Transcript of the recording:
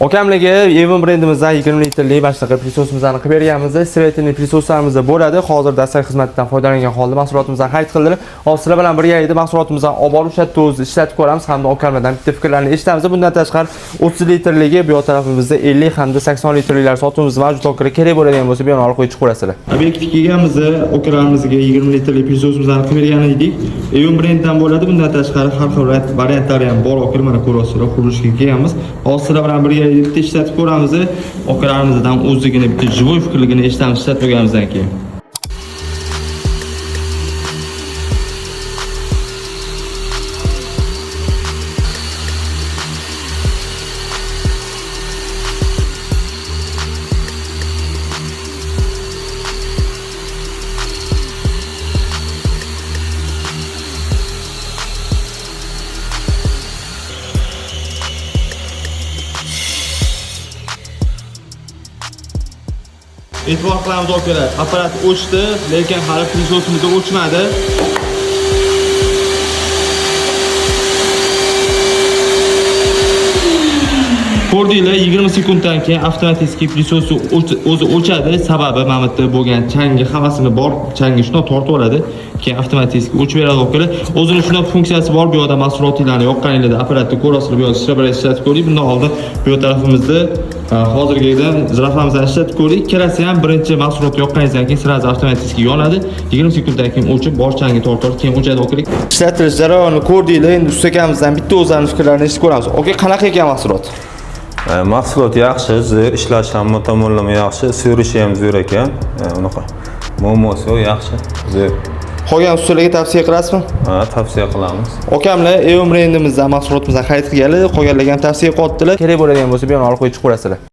Okamlarga Avon brendimizdan 20 litrli mana shunaqa пылесос imizni qilib berganmiz. Светильный пылесос larimiz bo'ladi. Hozir dastak xizmatidan foydalangan holda mahsulotimizni xarid qildilar. Hozir sizlar bilan birgalikda mahsulotimizni olib borib o'sha yerda o'zi ishlatib ko'ramiz hamda okamlardan bitta fikrlarini eshitamiz. Bundan tashqari 30 litrligi bu yoq tarafimizda 50 hamda 80 litrliklar sotuvimiz mavjud. Okalar kerak bo'ladigan bo'lsa, bu yoqni olib qo'yib chiqaverasizlar. Obyektga kelganmiz, okalarimizga 20 litrli пылесос imizni qilib bergan edik. Avon brendidan bo'ladi. Bundan tashqari har xil variantlari ham bor. Okalar, mana ko'ryapsizlar, qurilishga kelganmiz. Hozir sizlar bilan birga bitta ishlatib ko'ramiz. Okalarimizdan o'zigini bitta живой fikrligini eshitamiz ishlatib bo'lganimizdan keyin. E'tibor qilamiz, okalar. Apparat o'chdi, lekin hali пылесос imiz o'chmadi. Ko'rdinglar, 20 sekunddan keyin avtomatik пылесос i o'zi o'chadi. Sababi mana bu yerda bo'lgan changi hammasini bor, changi shundoq tortib oladi. Keyin avtomatik o'chib beradi, okalar. O'zini shunday funksiyasi bor. Bu yoqda mahsulotlarni yoqqaningizda apparatni ko'rasizlar, bu yoqda ishlab ishlatib ko'ring. Bundan oldin bu yoq tarafimizda hozirgidan zirafamizni ishlatib ko'rdik. Ikkalasi ham birinchi mahsulot yoqqaningizdan keyin сразу avtomatik yonadi. 20 sekunddan keyin o'chib, bor changi tortib keyin o'chadi, okalar. Ishlatilish jarayonini ko'rdinglar. Endi ustakamizdan bitta o'zlarini fikrlarini eshitib ko'ramiz. Aka, qanaqa ekan mahsulot? Mahsulot yaxshi, zo'r, ishlashi hamma tomonlama yaxshi, so'rishi ham zo'r ekan. Unaqa muammosi yo'q, yaxshi, zo'r. Qolgan ustalarga tavsiya qilasizmi? Ha, tavsiya qilamiz. Okamlar Avon brendimizdan mahsulotimizni xarid qilganlar, qolganlarga ham tavsiya qilyaptilar. Kerak bo'ladigan bo'lsa, bu yoqni olib qo'yib chiqaverasizlar.